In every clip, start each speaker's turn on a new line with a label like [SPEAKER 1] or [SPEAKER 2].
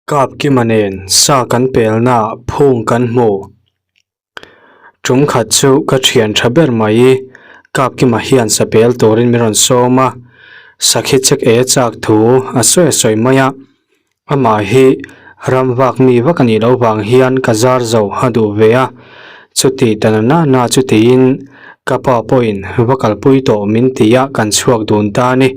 [SPEAKER 1] Kapkima nen sa kan pelnaah phung kan hmu. Tum khat chu ka thian tha ber mai. Kapkima hian sa pel turin min rawn sawm a, sakhi chek e chak thu a sawi a sawi mai a. Amah hi ram vak mi vak a nih loh vang hian ka zar zo a duh ve a, chuti ta na na chu tiin ka pa pawhin va kalpui tawh min ti a kan chhuak dun ta a ni.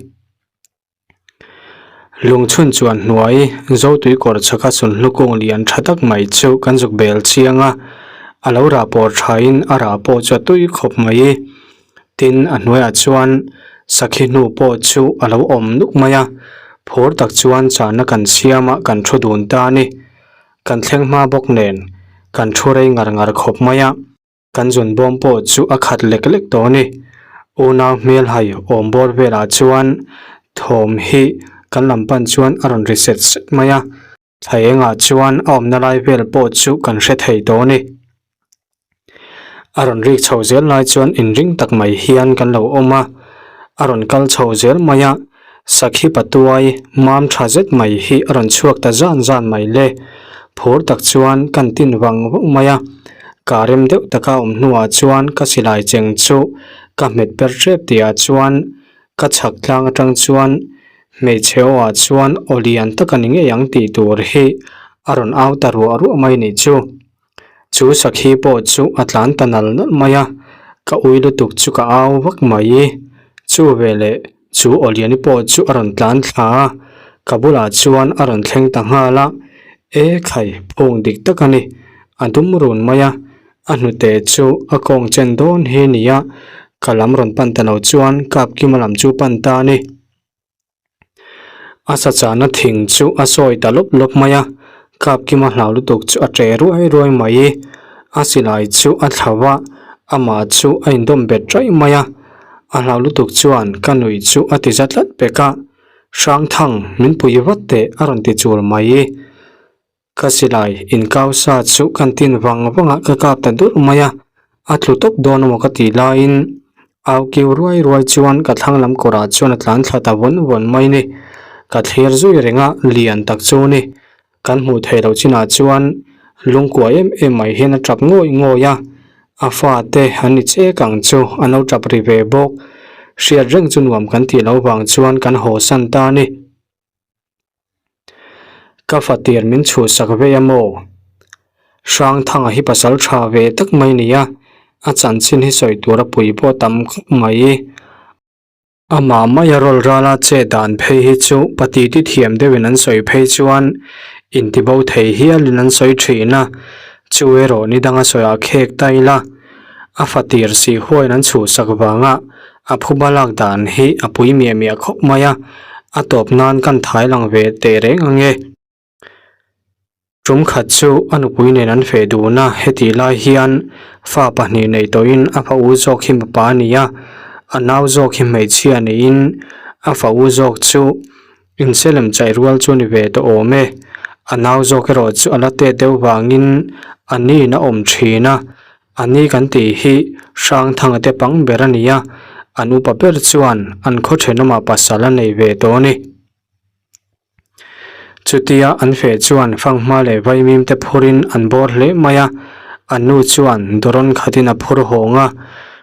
[SPEAKER 1] Lungchhun chuan hnuai Zotui kawr chhaka sunhlu kung lian tha tak mai chu kan zuk bel chiang a, a lo rah pawr thain a rah pawh chu a tui khawp mai. Tin, a hnuaiah chuan sakhi hnu pawh chu a lo awm nuk mai a, phur tak chuan chahna kan siam a kan thu dun ta a ni. Kan thleng hma bawk nen kan thu rei ngar ngar khawp mai a. Kan zun bawm pawh chu a khat lek lek tawh a ni. Unau hmelhai awm bawr velah chuan thawm hi kan lam pan chuan a rawn ri set set mai a, thla engah chuan a awmna lai vel pawh chu kan hre thei tawh a ni. A rawn rik chho zel lai chuan inring tak mai hian kan lo awm a, a rawn kal chho zel mai a, Sakhi patuai mam tha zet mai hi a rawn chhuak ta zan zan mai le. Phur tak chuan kan tin vang vang mai a. Ka rem deuh taka awm hnuah chuan ka silai cheng chu ka hmet ber tep tihah chuan ka chhak tlang atang chuan hmeichhe aw ah chuan aw lian tak a ni ngei ang tih tur hi a rawn au ta ruah ruah mai nih chu. Chu sakhi pawh chu a tlan ta nal nal mai a, ka ui lutuk chu ka au vak mai. Chu veleh chu Awliani pawh chu a rawn tlan thla a, ka bulah chuan a rawn thleng ta nghal a, E khai, phung dik tak a ni, a dum run mai a, a hnute chu a kawng chen dawn hi nia, ka lam rawn pan ta lo chuan Kapkima lam chu pan ta a ni. A sachahna thing chu a sawi ta lawp lawp mai a, Kapkima hlau lutuk chu a che ruai ruai mai. A silai chu a thlau a, amah chu a indawm bet raih mai a. A hlau lutuk chuan ka nuih chu a ti za tlat pek a, Hrangthang, min pui vat teh a rawn ti chul mai. Ka silai inkau sa chu kan tin vang vang a ka kap ta dur mai a, a tlu tawp dawn emaw ka tih laiin au kiu ruai ruai chuan ka thlang lam kawrah chuan a tlan thla ta vawn vawn mai ni. Ka thlir zui reng a, lian tak chu ni. Kan hmuh theih loh chinah chuan lungkuai em em mai hian a tap ngawih ngawih a, a fate an ni chek ang chu an lo tap ri ve bawk. Hriat reng chu nuam kan tih loh vang chuan kan haw san ta a ni. Ka fatir min chhuhsak vei a maw? Hrangthanga hi pasal tha ve tak mai nia, a chanchin hi sawi tur a pui pawh tam khawp mai. Amah maia rawl rala che dan phei hi chu pati ti thiam deuhin an sawi phei chuan intibo thei hialin an sawi thin a, chu erawh ni danga sawiah khek ta ila, a fatir si huain an chhuhsak vanga a phuba lak dan hi a pui miah miah khawp mai a, a tawp nan kan thai lang ve teh reng ang e. Tum khat chu a nupui nen an feh dun a, hetih lai hian fa pahnih neih tawhin a fa u zawk hi mipa a ni a, a nau zawk hi hmeichhia niin a fa u zawk chu inselem chaih rual chu a ni ve tawh awm e. A nau zawk erawh chu a la tet deuh vangin a niin a awm thin a, A ni kan tih hi Hrangthanga te pang ber a ni a, an upa ber chuan an khaw thenawmah pasal a nei ve tawh a ni. Chutia an feh chuan fanghma leh vaimim te phurin an bawr hle mai a, an nu chuan dawrawn khatin a phur hawng a,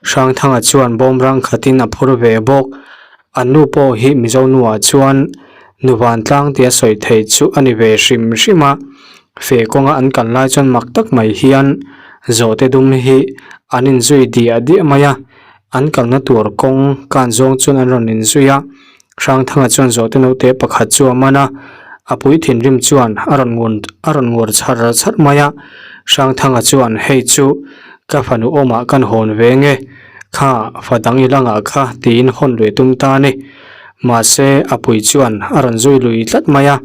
[SPEAKER 1] Hrangthanga chuan bawmrang khatin a phur ve bawk. An nu pawh hi Mizo nuah chuan nu vantlang tia sawi thei chu a ni ve hrim hrim a, fe kawnga an kal lai chuan mak tak mai hian zawhte dum hi an inzui diah diah mai a, an kalna tur kawng kan zawng chuan an rawn inzui a, Hrangthanga chuan zawhte naute pakhat chu a man a, a pui thinrim chuan a rawn ngun a rawn ngur chhar chhar mai a, Hrangthanga chuan hei chu ka fanu awmah kan hawn ve nge. Kha fa dang i langah kha tiin hawn lui tum ta a ni. Mahse, a pui chuan a rawn zui lui tlat mai a,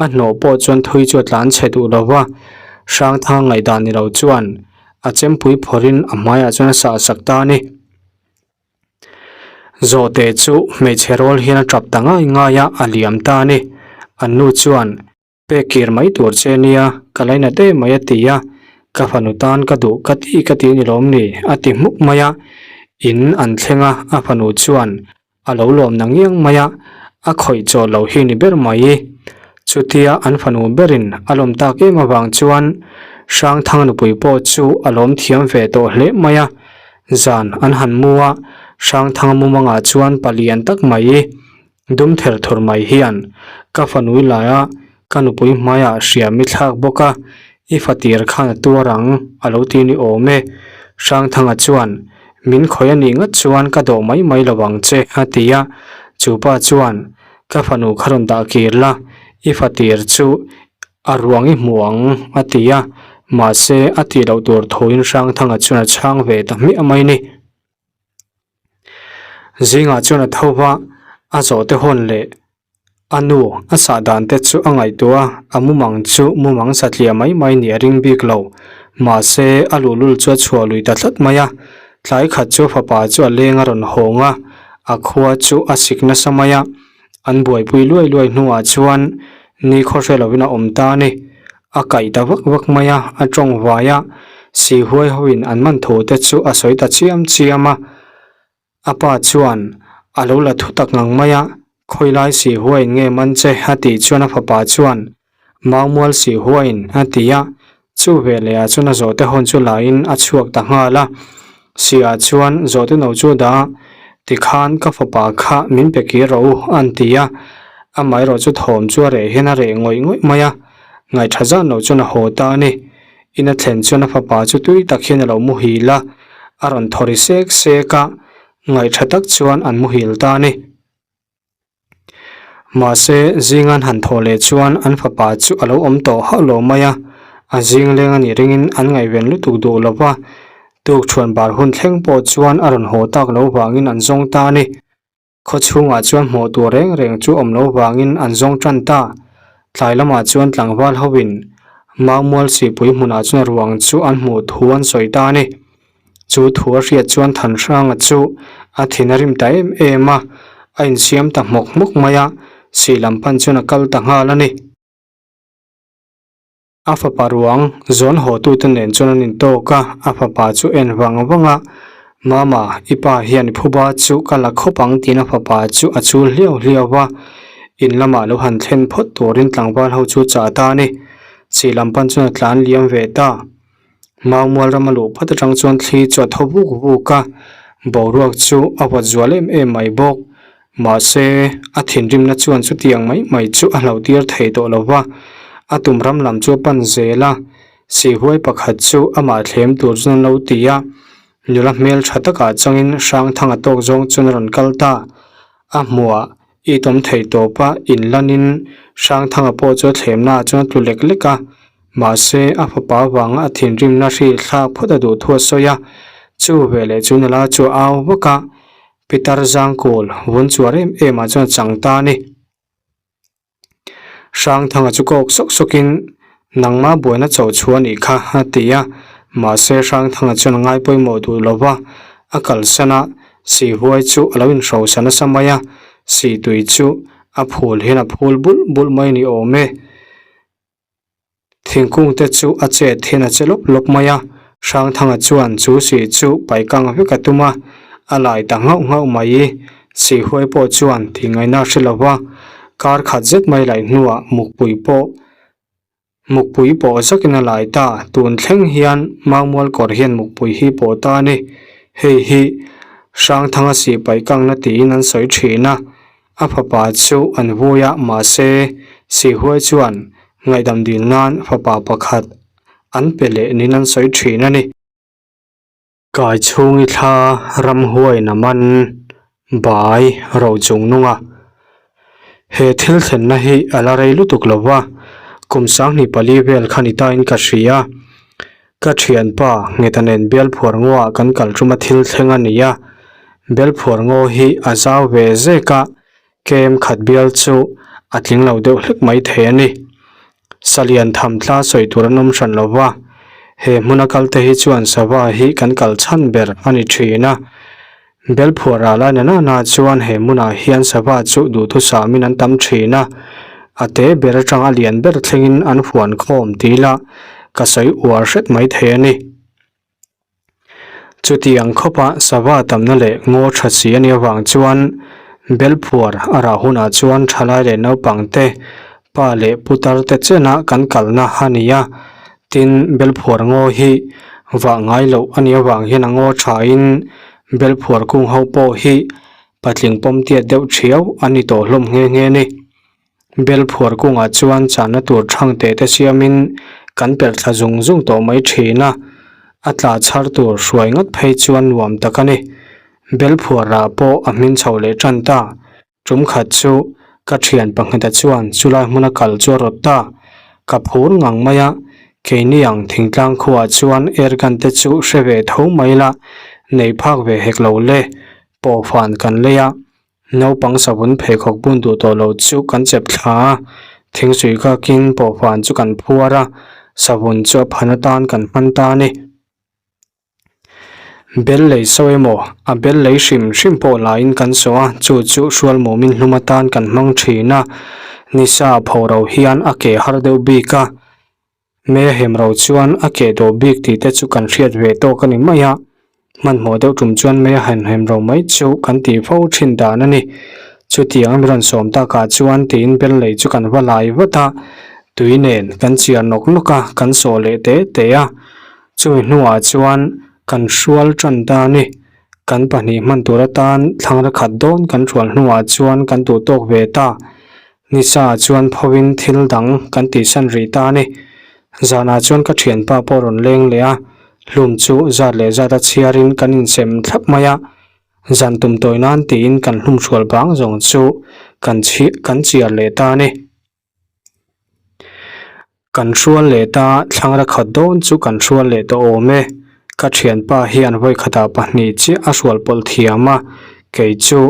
[SPEAKER 1] a hnawh pawh chuan thui chu a tlan chhe duh lo va. Hrangthang ngaihdan ni lo chuan a chempui phawrhin a hmaiah chuan a sah sak ta a ni. Zawhte chu hmeichhe rawl hian a tap ta ngai ngai a, a liam ta a ni. An nu chuan. Pek kir mai tur che nia, ka lainat em mai a ti a, ka fanu tan ka duh ka ti ka ti ni lawm ni a ti hmuk mai a, in an thleng a, a fanu chuan a lo lawm na ngiang mai a, a khawih chawh lo hi ni ber mai. Chutia an fanu berin a lawm tak em avang chuan Hrangthanga nupui pawh chu a lawm thiam ve tawh hle mai a. Zan an han mu a, Hrangthanga mumangah chuan palian tak mai dum ther thur mai hian ka fanui laia ka nupui hmaiah hriam i thlak bawk a, i fatir khan a tuar ang a lo ti ni awm e. Hrangthanga chuan min khawih a nih ngat chuan ka dawh mai mai lo ang che a ti a, chupa chuan ka fanu kha rawn dah kir la, i fatir chu a ruang i hmu ang a ti a, mahse a tih loh tur thuin Hrangthanga chuan a chhang ve ta hmiah mai ni. Zingah chuan a tho va, a zawhte hawn leh a nu a sah dan te chu a ngaihtuah a, a mumang chu mumang satliah mai mai nih a ring bik lo. Mahse a luhlul chu a chhuah lui ta tlat mai a, tlai khat chu fapa chu a leng a rawn hawng a, a khua chu a sik nasa mai a, an buaipui luai luai hnuah chuan ni khawhre lovin a awm ta a ni. A kaih ta vak vak mai a, a tawng vai a, Sihuai hoin an man thu te chu a sawi ta chiam chiam a. A pa chuan a lo la thu tak ngang mai a, Khawilai Sihuaiin nge man che? a tih chuan a fapa chuan, Maumual Sihuaiin a ti a, chu veleh ah chuan a zawhte hawn chu lain a chhuak ta nghal a. Siah chuan zawhte no chu dah a, Tikhan ka fapa kha min pe kir rawh u an ti a, amaherawh chu thawm chu a reh hian a reh ngawih ngawih mai a. Ngaihṭha zan lo chuan a haw ta a ni. In a thlen chuan a fapa chu tui tak hian a lo muhil a, a rawn thaw ri sek sek a, ngaihṭha tak chuan an muhil ta a ni. Mahse, zingan han thawh leh chuan an fapa chu a lo awm tawh hauh lo mai a, a zing leng a nih ringin an ngaihven lutuk duh lo va, tukṭhuan bar hun thleng pawh chuan a rawn haw tak lo vangin an zawng ta a ni. Khaw chhungah chuan hmuh tur reng reng chu awm lo vangin an zawng tan ta. Tlai lamah chuan tlangval hoin Maumual Sihpui hmunah chuan ruang chu an hmuh thu an sawi ta a ni. Chu thu a hriat chuan Thanhranga chu a thin a rim ta em em a, a insiam ta hmawk hmawk mai a, sih lam pan chuan a kal ta nghal a ni. A fapa ruang zawn hawtute nen chuan an intawk a, a fapa chu en vang vang a, Mama, i pa hian i phuba chu ka la khawp ang tiin a fapa chu a chul hliau hliau va, in lamah lo han thlen phawt turin tlangval ho chu chah ta a ni. Chih lam pan chuan a tlan liam ve ta. Maumual rama luh phawt atang chuan thli chu a tho vuk vuk a, boruak chu a vawt zual em em mai bawk. Mahse, a thinrimna chuan chutiang mai mai chu a hlauhtir thei tawh lo va, a tum ram lam chu a pan zel a, Sihuai pakhat chu amah thlem tur chuan an lo ti a, nula hmel tha takah changin Hrangthanga tawk zawng chuan a rawn kal ta. A hmuah it awm thei tawp a, inlanin Hrangthanga pawh chu a thlemnaah chuan a tlu lek lek a, mahse, a fapa avanga a thinrimna hri thlak phawt a duh thu a sawi a, chu veleh chu nula chu a au vak a, Pitar Zangkawl vun chuar em em ah chuan a chang ta a ni. Hrangthanga chu kawk sawk sawk in nangma buaina chauh chhuah a nih kha a ti a, mahse Hrangthanga chuan a ngai pawimawh duh lo va, a kalsan a, Sihhuai chu a lo inhrosa nasa mai a, Sihtui chu a phul hian a phul bulh bulh mai ni awm e. Thingkung te chu a chet hian a che lawp lawp mai a, Hrangthanga chuan chu sih chu paikang vek a tum a, a lai ta nghauh nghauh mai i, Sihhuai pawh chuan tih ngaihna a hre lo va, kar khat zet mai laih hnuah mukpui pawh mukpui pawh zakin a lai ta, tun thleng hian Maumual kawr hian mukpui hi pawh ta a ni, hei hi Hrangthanga sih paikangna tiin an sawi thin a. A fapa chu an vui a, mahse, Sihuai chuan ngaihdam dil nan fapa pakhat an pe leh niin an sawi thin a ni. Kai chhungi thla ramhuain a man bai ro chung nung a. He thil thlenna hi a la rei lutuk lo va, kum 24 vel kha ni tain ka hria. Ka thianpa Ngheta nen Belphuar ngaw ah kan kal tum a thil thleng a ni a, Belphuar ngaw hi a zau ve zek a, kem khat bial chu a tling lo deuh hlek mai thei a ni. Salian tham tla sawi tur an awm hran lo va, he hmuna kal te hi chuan sava hi kan kal chhan ber a ni thin a, Belphuar ah lai na na chuan he hmunah hian sava chu duhthusamin an tam thin a, a te ber atang a lian ber thlengin an huan khawm tih ila ka sawi uar hret mai thei a ni. Chutiang khawpa sava tamna leh ngaw tha si a nih avang chuan Belphuar a rah hunah chuan thalai leh naupang te. Pa leh putar te chena kan kalna a ni a, tin belphuar ngaw hi vah ngai loh a nih avang hian a ngaw thain belphuar kung ho pawh hi patling pawm tiat deuh thiau a ni tawh hlawm nghe nghe a ni. Belphuar kungah chuan chahna tur thang teh te siamin kan perh thla zung zung tawh mai thin a, a tla chhar tur hruai ngat phei chuan nuam tak a ni. Belphuar rah pawh a hmin chho leh tan ta. Tum khat chu ka thian pakhat chuan chulai hmuna kal chu a rawt ta. Ka phur ngang mai a, keini ang thingtlang khuaah chuan airgun te chu hre ve tho mai la, nei phak ve hek lo le, pawhfan kan lei a, naupang savun pheikhawk bun duh tawh lo chu kan chep thla a, thingsuih kakin pawhfan chu kan phuar a, savun chu a phan atan kan hman ta a ni. Bel lei sawi emaw, a bel lei hrim hrim pawh laiin kan saw a, chu chu hrual mawmin hlum atan kan hmang thin a, nisa pho ro hian a ke har deuh bik a, mei a hem ro chuan a ke dawh bik tih te chu kan hriat ve tawk a ni mai a, hmanhmawh deuh tum chuan mei a han hem ro mai chu kan tih fo thin dan a ni. Chutiang a mi rawn sawm takah chuan tiin bel lei chu kan va lai vat a, tui nen kan chiar nawk nawk a, kan sawh leh te te a. Chumi hnuah chuan kan hrual tan ta a ni. Kan pahnih hman tur atan thlangra khat dawn kan hrual hnuah chuan kan duh tawk ve ta. Nisa ah chuan phovin thil dang kan tihsan rih ta a ni. Zanah chuan ka thianpa pawh rawn leng leh a, hlum chu zat leh zat a chhiarin kan insem thlap mai a. Zan tum tawi nan tiin kan hlum hrual bang zawng chu kan chhi kan chiar leh ta a ni. Kan hrual leh ta, thlangra khat dawn chu kan hrual leh tawh awm e. Ka thianpa hian vawikhatah pahnih chiah a hrual pawlh thiam a, kei chu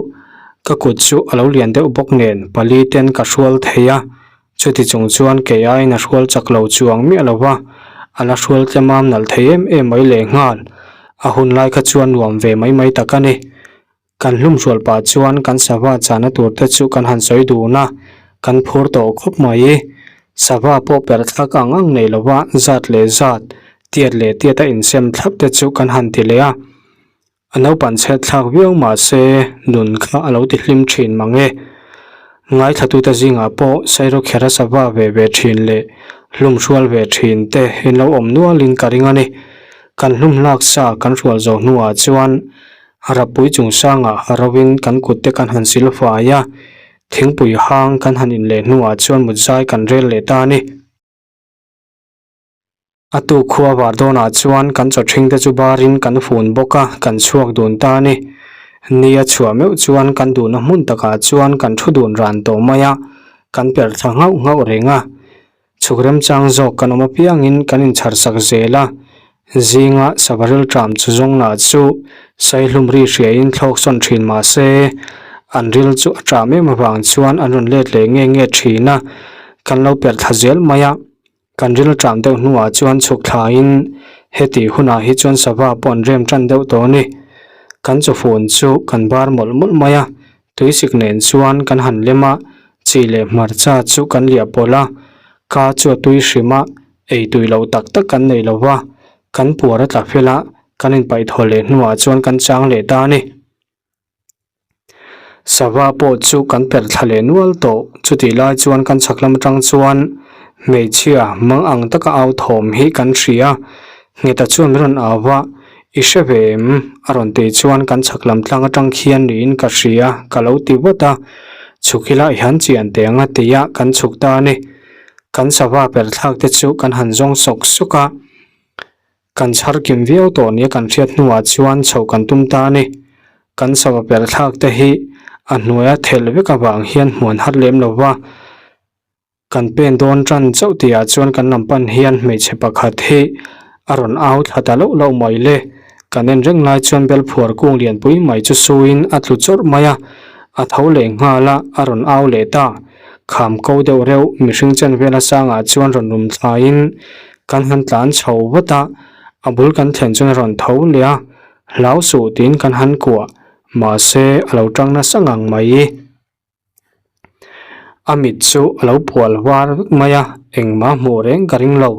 [SPEAKER 1] ka kut chu a lo lian deuh bawk nen pali ten ka hrual thei a, chuti chung chuan kei aiin a hrual chak lo chuang miah lo va, a la hrual tlem am nalh thei em em mai lehnghal. A hun lai kha chuan nuam ve mai mai tak a ni. Kan hlumhrual pah chuan kan sava chahna tur te chu kan han sawi dun a, kan phur tawh khawp mai. Sava pawh perh thlak ang ang nei lova zat leh zat, tiat leh tiat a insem thlap te chu kan han ti leh a. A naupan chhet thlak viau mahse nun kha a lo ti hlim thin mang e. Ngaithlatute zingah pawh Sairawkherh a sava ve ve thin leh hlumhrual ve thin te in lo awm nualin ka ring a ni. Kan hlum hlak sa kan hrual zawh hnuah chuan Rapui chungchangah rovin kan kut te kan han sil fai a, thingpui hang kan han in leh hnuah chuan mutzai kan rel leh ta a ni. A tuk khua var dawnah chuan kan chawthring te chu barin kan fun bawk a, kan chhuak dun ta a ni. Ni a chhuah meuh chuan kan duhna hmun takah chuan kan thu dun ran tawh mai a, kan perh thla nghauh nghauh reng a. Chhuk remchang zawk kan awm apiangin kan inchhar sak zel a, zinga savaril ṭam chu zawng lah chu saihlum ri hriain thlawk sawn ṭhin mah se, an ril chu a ṭam em avang chuan an rawn let leh nge nge ṭhin a, kan lo perh thla zel mai a. Kan ril ṭam deuh hnuah chuan chhuk thlain heti hunah hi chuan sava pawh an rem ṭan deuh tawh a ni. Kan chawfun chu kan bar mawlh mawlh mai a, Tuisik nen chuan kan han lem a, chi leh hmarcha chu kan liah pawlh a, ka chu a tui hrim a, ei tui loh tak tak kan nei lo va, kan puar a tla fel a, kan inpaih thaw leh hnuah chuan kan chang leh ta a ni. Sava pawh chu kan perh thla leh nual tawh, chutih lai chuan kan chhak lam atang chuan hmeichhia mang ang taka au thawm hi kan hria, Ngheta chuan min rawn au va, I hre ve em? A rawn tih chuan kan chhak lam tlang atang khian niin ka hria, ka lo ti vat a. Chhuk ila i han chian teh ang a ti a, kan chhuk ta a ni. Kan sava perh thlak te chu kan han zawng sawk sawk a. Kan chhar kim viau tawh nia kan hriat hnuah chuan chhoh kan tum ta a ni. Kan sava perh thlak te hi a hnuaia thelh vek avang hian hmuan har lem lo va. Kan pen dawn tan chauh tihah chuan kan lam pan hian hmeichhe pakhat hi a rawn au thla ta loh loh mai le. Kan en reng lai chuan bel phuar kung lianpui mai chu suin a tlu chawrh mai a, a tho leh nghal a, a rawn au leh ta. Kham ko deuh reuh mihring chen vela sangah chuan rawn rum thlaiin kan han tlan chho vat a, a bul kan thlen chuan a rawn tho leh a, hlau suh tiin kan han kuah, mahse a lo tang nasa ngang mai. A mit chu a lo pual var vek mai a, engmah hmuh reng ka ring lo.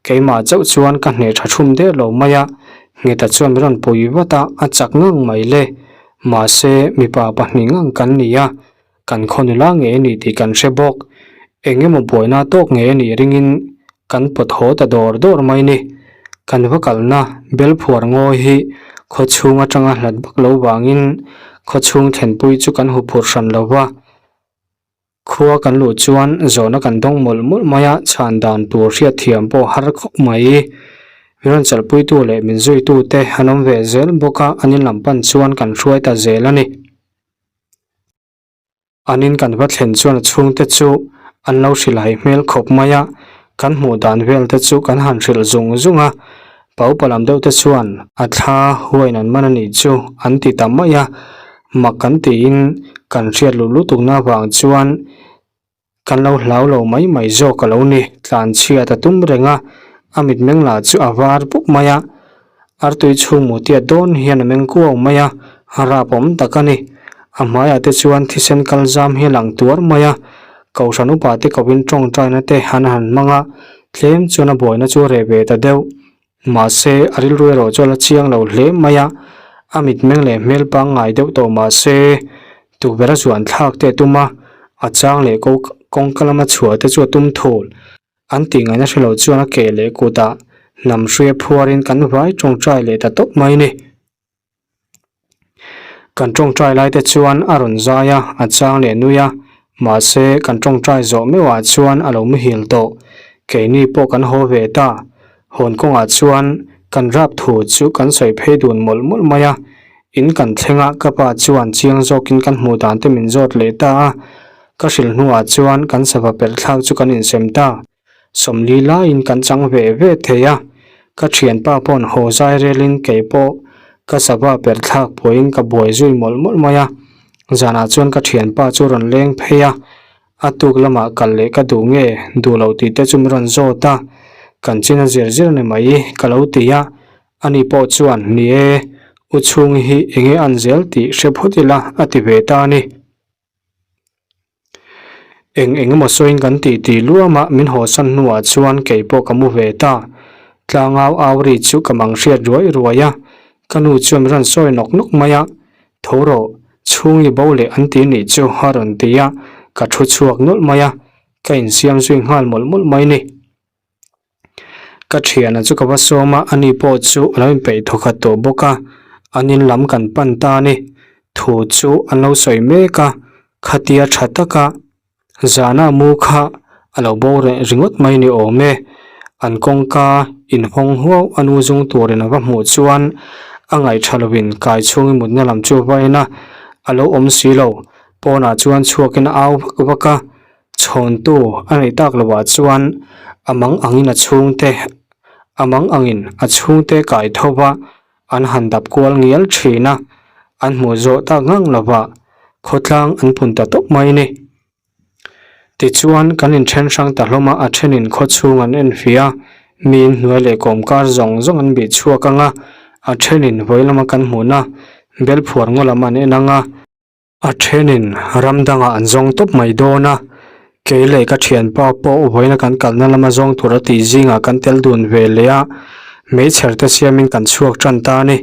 [SPEAKER 1] Keimah chauh chuan ka hneh tha thum der lo mai a, Ngheta chuan min rawn pui vat a, a chak ngang mai le. Mahse, mipa pahnih ngang kan ni a, kan khaw nula ngei a ni tih kan hre bawk. Eng emaw buaina tawk ngei a nih ringin kan pawt haw ta dawr dawr mai ni. Kan va kalna Belphuar ngawi hi khaw chhung atanga hlat vak lo vangin khaw chhung thlenpui chu kan huphurh hran lo va. Khua kan luh chuan zawhna kan dawng mawlh mawlh mai a, chhan dan tur hriatthiam pawh har khawp mai. Min rawn chalhpuitu leh min zuitute an awm ve zel bawk a, an inlam pan chuan kan hruai ta zel a ni. An in kan va thlen chuan a chhungte chu an lo hrilhai hmel khawp mai a, kan hmuh dan vel te chu kan han hrilh zung zung a, pa upa lam deuh te chuan a thla huain an man a nih chu an ti ta mai a, mak kan tiin kan hriat luh lutukna avang chuan Kan lo hlau lo mai mai zawk a lo ni, tlan chhiat a tum reng a, a mitmeng lah chu a var pup mai a, artui chhung mutiat dawn hian a meng kuau mai a, a rap awm tak a ni. A hmaiah te chuan thisen kal zam hi a lang tuar mai a, Kohhran upa te kohin tawngtaina te an han hmang a, tlem chuan a buaina chu a reh ve ta deuh. Mahse, a rilru erawh chu a la chiang lo hle mai a, a mitmeng leh hmel pangngai deuh tawh mahse, tukverh a zuan thlak te a tum a, a chang leh ko kawngka lama chhuah te chu a tum thul. An tih ngaihna hre lo chuan a keh leh kutah hnam hruia phuarin kan vai tawngtai leh ta tawp mai ni. Kan tawngtai lai te chuan a rawn zai a, a chang leh nui a, mahse kan tawngtai zawh meuhah chuan a lo muhil tawh. Keini pawh kan haw ve ta. Hawn kawngah chuan kan rap thu chu kan sawi phei dun mawlh mawlh mai a. In kan thleng a, ka pa chuan chiang zawkin kan hmuh dan te min zawt leh ta a. Ka hrilh hnuah chuan kan sava perh thlak chu kan insem ta. 40 laiin kan chang ve ve thei a, ka thianpa paw'n haw zai relin kei pawh ka sava per thlak pawhin ka buai zui mawlh mawlh mai a, zanah chuan ka thianpa chu rawn leng phei a, a tuk lamah kal leh ka duh nge duh loh tih te chu min rawn zawt a, kan chin a zir zir ni mai ka lo ti a, ani pawh chuan ni e, u chhungi hi enge an zel tih hre phawt ila a ti ve ta a ni. Eng eng emaw sawiin kan tih tih luam a, min hawsan hnuah chuan kei pawh ka mu ve ta. Tlangau au ri chu ka mang hriat ruai ruai a, ka nu chuan min rawn sawi nawk nawk mai a, Tho rawh, chhung i bo leh an ti nih chu a rawn ti a, ka thu chhuak nawlh mai a, ka insiam zui nghal mawlh mawlh mai ni. Ka thiana chu ka va sawm a, ani pawh chu a lo inpeih thawkhat tawh bawk a, an in lam kan pan ta a ni. Thu chu an lo sawi mek a, khatia tha taka zana mu kha a lo bo reh ringawt mai ni awm e. An kawngka inhawng huau a nu zung turin a va hmuh chuan a ngaih tha lovin kai chhungin mutna lam chu a va en a, a lo awm si lo. Pawnah chuan chhuakin a au vak vak a. Chhawntu a neih tak lovah chuan a mang angin a chhungte a mang angin a chhungte kai tho va, an han dap kual ngial thin a, an hmuh zawh tak ngang lovah khawtlang an pun ta tawp mai ni. Tichuan kan inthen hrang ta hlawm a, a thenin khawchhung an enfiah a, miin hnuai leh kawmkar zawng zawng an bih chhuak ang a, a thenin vawi lama kan hmuhna belphuar ngaw lam an en ang a, A thenin ram dangah an zawng tawp mai dawn a, kei leh ka thianpa pawh vawiina kan kalna lama zawng tur a tih zingah kan tel dun ve leh a, meichher te siamin kan chhuak tan ta a ni.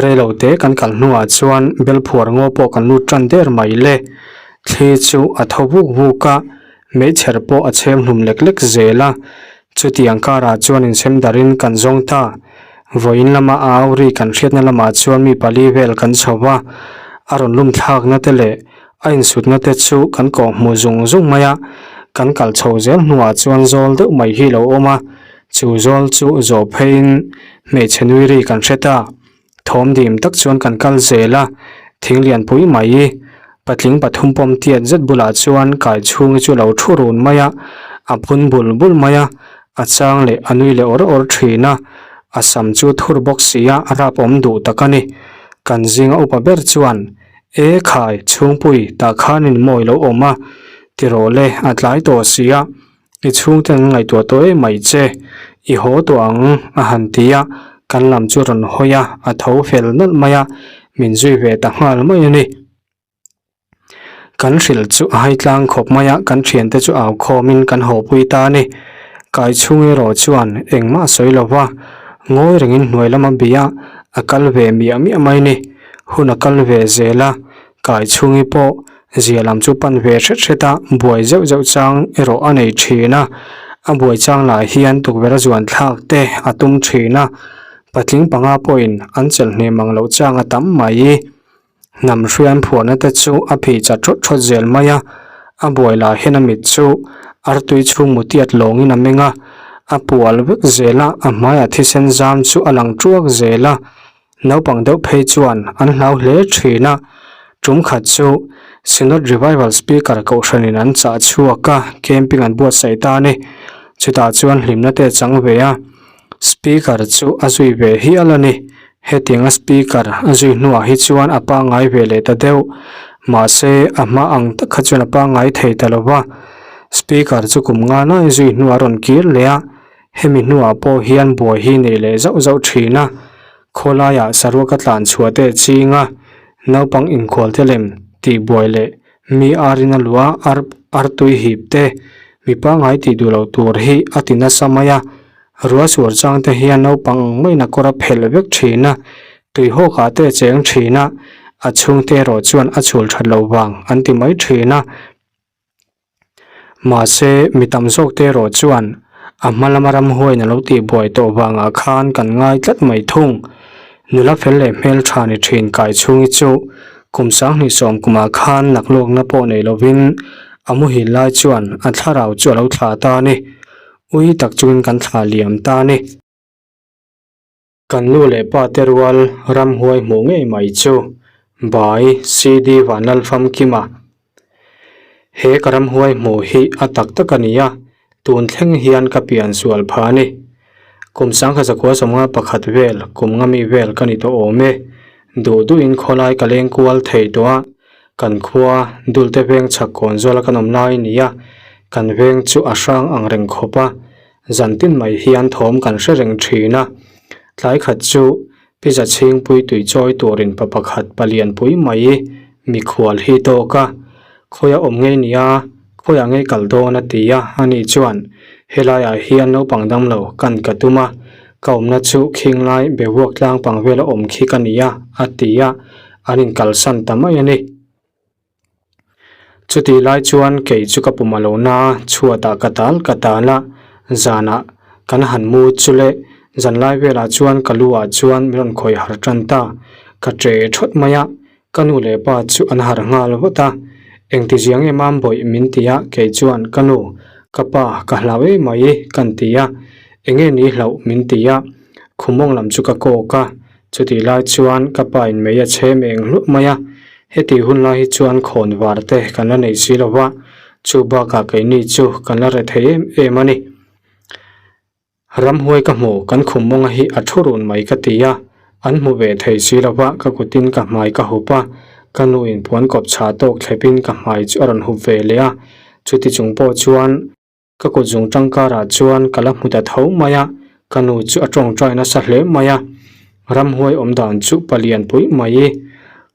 [SPEAKER 1] Reilo te kan kal hnuah chuan belphuar ngaw pawh kan lut tan der mai le. Thli chu a tho vuk vuk a, meichher pawh a chhem hlum lek lek zel a, Chutiang karah chuan insem darin kan zawng ta. Vawiin lama a au ri kan hriatna lamah chuan mi pali vel kan chho va, a rawn lum thlakna te leh a insutna te chu kan kawh hmuh zung zung mai a. Kan kal chho zel hnuah chuan zawl deuh mai hi lo awm a, chu zawl chu zawh pheiin hmeichhe nui ri kan hre ta. Thawm dim tak chuan kan kal zel a, thing lian pui mai patling pathum pawm tiat zet bulah chuan kai chhungi chu lo thu run mai a, a phun bul bul mai a, a chang leh a nui leh awr awr thin a, a sam chu thur bawk si a, a rap awm duh tak a ni. Kan zinga upa ber chuan, E khai, chhungpui, tah khanin mawi lo awm a, tirawh le, a tlai tawh si a, I chhungte an ngaihtuah tawh em mai che, i haw tawh ang a han ti a, kan lam chu rawn hawi a, a tho fel nawlh mai a, min zui ve ta nghal mai a ni. Kan hrilh chu a hai tlang khawp mai a, kan thiante chu au khawmin kan haw pui ta a ni. Kai chhung erawh chuan engmah a sawi lo va, ngawi rengin hnuai lama bia a kal ve miah miah mai a ni. Hun a kal ve zel a, kai chhungi pawh. Zia lam chu pan ve hret hret a, buai zeuh zeuh chang erawh a nei thin a. A buai chang lah hian tukverh a zuan thlak te a tum thin a, patling panga pawhin an chelh hnem ang loh chang a tam mai. Hnam hrian phuahna te chu a phih chat thawt thawt zel mai a, a buai lah hian a mit chu artui chhung mutiat lawngin a meng a, a pual vek zel a, a hmaiah thisen zam chu a lang tuak zel a. Naupang deuh phei chuan an hlau hle thin a, tum khat chu Synod Revival Speaker kohhranin an chah chhuak a, camping an buatsaih ta a ni. Chutah chuan hlimna te a chang ve a, Speaker chu a zui ve hial a ni. Hetianga Speaker a zui hnuah hi chuan a pangngai ve leh ta deuh, mahse a hma ang tak kha chuan a pangngai thei ta lo va. Speaker chu kum nga lai zui hnuah a rawn kir leh a, Hemi hnuah pawh hian buai hi nei leh zauh zauh thin a, khawlaiah saruak a tlan chhuah te ching a, naupang inkhual te lem tih buai leh mi arin a luah ar artui hip te mi pangngai tih duh loh tur hi a ti nasa mai a, ruah suar chang te hian naupang ang maiin a kawr a phelh vek thin a, tuihawkah te a cheng thin a, a chhungte erawh chuan a chhul that loh vang an ti mai thin a. Mahse, mi tam zawk te erawh chuan a hma lama ramhuaiin a lo tihbuai tawh vangah khan kan ngai tlat mai thung. Nula fel leh hmeltha ni thin kai chhungi chu kum 20 sawm kumah khan naklawkna pawh nei lovin a muhil lai chuan a thlarau chu a lo thlah ta a ni. Ui tak chungin kan thlah liam ta a ni. Kan nu leh pa te rual ramhuai hmuh ngei mai chu Bai CD Vanlalfamkima. He ka ramhuai hmuh hi a tak tak a ni a, tun thleng hian ka pian sual pha a ni. Kum 1991 vel, kum nga mi vel ka ni tawh awm e. Duh duhin khawlai ka leng kual thei tawh a, kan khua Dulte veng chhak kawn zawla kan awm lai a ni a, kan veng chu a hrang ang reng khawp a, Zan tin mai hian thawm kan hre reng thin a, tlai khat chu pizza chhingpui tui chawi turin pa pakhat palianpui mai mikhual hi tawk a, khawiah awm ngei nia, khawiah ngei kal dawn a ti a, ani chuan helaiah hian naupang damlo kan ka tum a, ka awmna chu khinglai bevuak tlang pang vela awm khi ka nia a ti a, an inkalsan ta mai a ni. Chutih lai chuan kei chu ka pum a lo na a, chhuatah ka tal ka tal a, zanah kan han mu chu le zanlai velah chuan ka lu ah chuan min rawn khawih harh tan ta, ka che thawt mai a, ka nu leh pa chu an harh nghal vat a, engti ziang em am bawih min ti a, kei chuan ka nu, ka pa ka hlau em mai kan ti a, enge ni hlauh min ti a, khumawng lam chu ka kawk a, Chutih lai chuan ka pa in mei a chhem eng hluah mai a, hetih hun lai hi chuan khawn var te kan la nei si lo va, chu bakah keini chu kan la re thei em em a ni. Ramhuai ka hmu, kan khum mawnga hi a thu run mai ka ti a, an hmu ve thei si lo va, ka kutin ka hmai ka hup a, ka nu in puan kawp chhah tawk thlepin ka hmai chu a rawn hup ve leh a, chuti chung pawh chuan, Ka kut zung tangkarah chuan ka la hmu ta tho mai a, ka nu chu a tawngtai nasa hle mai a. Ramhuai awm dan chu palian pui mai i.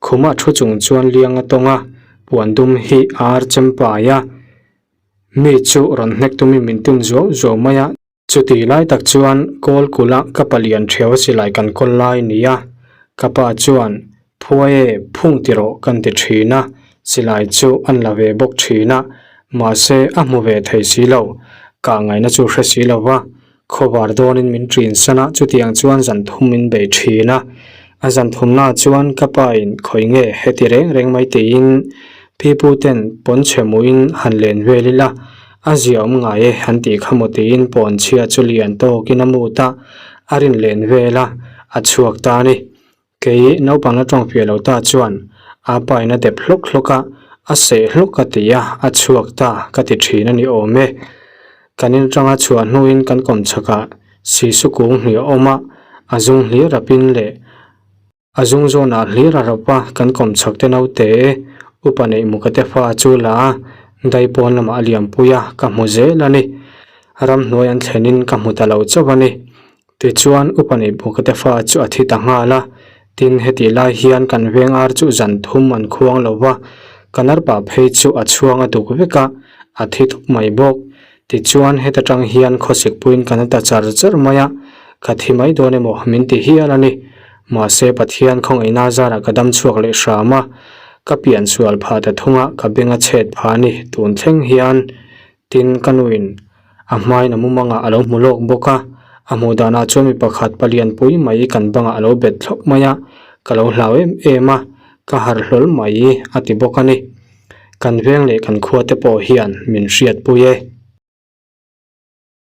[SPEAKER 1] Khuma thu chung chuan liang a tawng a, puan dum hi a ar chem pai a. Mi chu rawn hnek tumin min tin zuau zuau mai a. Chutih lai tak chuan kawl kulh a ka palian ṭhiau a silai kan kawl lai ni a. Ka pa chuan Phuai e, phung ti rawh kan ti thin a, silai chu an la ve bawk thin a, mahse a hmu ve thei si lo, kah ngaihna chu hre si lo va, khawvar dawnin min ṭin san a, chutiang chuan zan thum min bei thin a, a zan thumnaah chuan ka pa in khawi nge heti reng reng mai tiin pipu ten pawnchhe hmuhin han len vel ila, a zia awm ngai e han tih kha maw tiin pawnchhia chu lian tawkin a mut a, a rin len vel a, a chhuak ta a ni. Kei naupang la tawng fiah lo ta chuan a pa in a dep hlawk hlawk a, a seh hlawk ka ti a, a chhuak ta ka ti thin a ni awm e. Kan in atanga chhuah hnuin kan kawm chhakah sisu kung hnih a awm a, a zung hlir rapin leh a zung zawnah hlir a rawp a, kan kawm chhak te naute upa neih muka te fa chu la a, dai pawn lamah a liampui a, ka hmu zel a ni. Ramhnuai an thlenin ka hmu ta lo chauh a ni. Tichuan, upa neih bawk te fa chu a thi ta nghal a, tin hetih lai hian kan veng ar chu zan thum an khuang lo va, kan arpa phei chu a chhuang a duk vek a, a thi thup mai bawk. Tichuan, heta tang hian khawsik puiin kan ta char char mai a, ka thi mai dawn emaw min ti hial a ni. Mahse, Pathian khawngaihna zarah ka dam chhuak leh hram a. Ka pian sual phah ta thung a, ka beng a chhet phah a ni. Tun thleng hian tin ka nuin a hmain a mumangah a lo hmu lawk bawk a, a hmuh danah chuan mi pakhat palian pui mai kan bangah a lo bet thlawp mai a, ka lo hlau em em a, ka harh hlawl mai a ti bawk a ni. Kan veng leh kan khua te pawh hian min hriatpui e.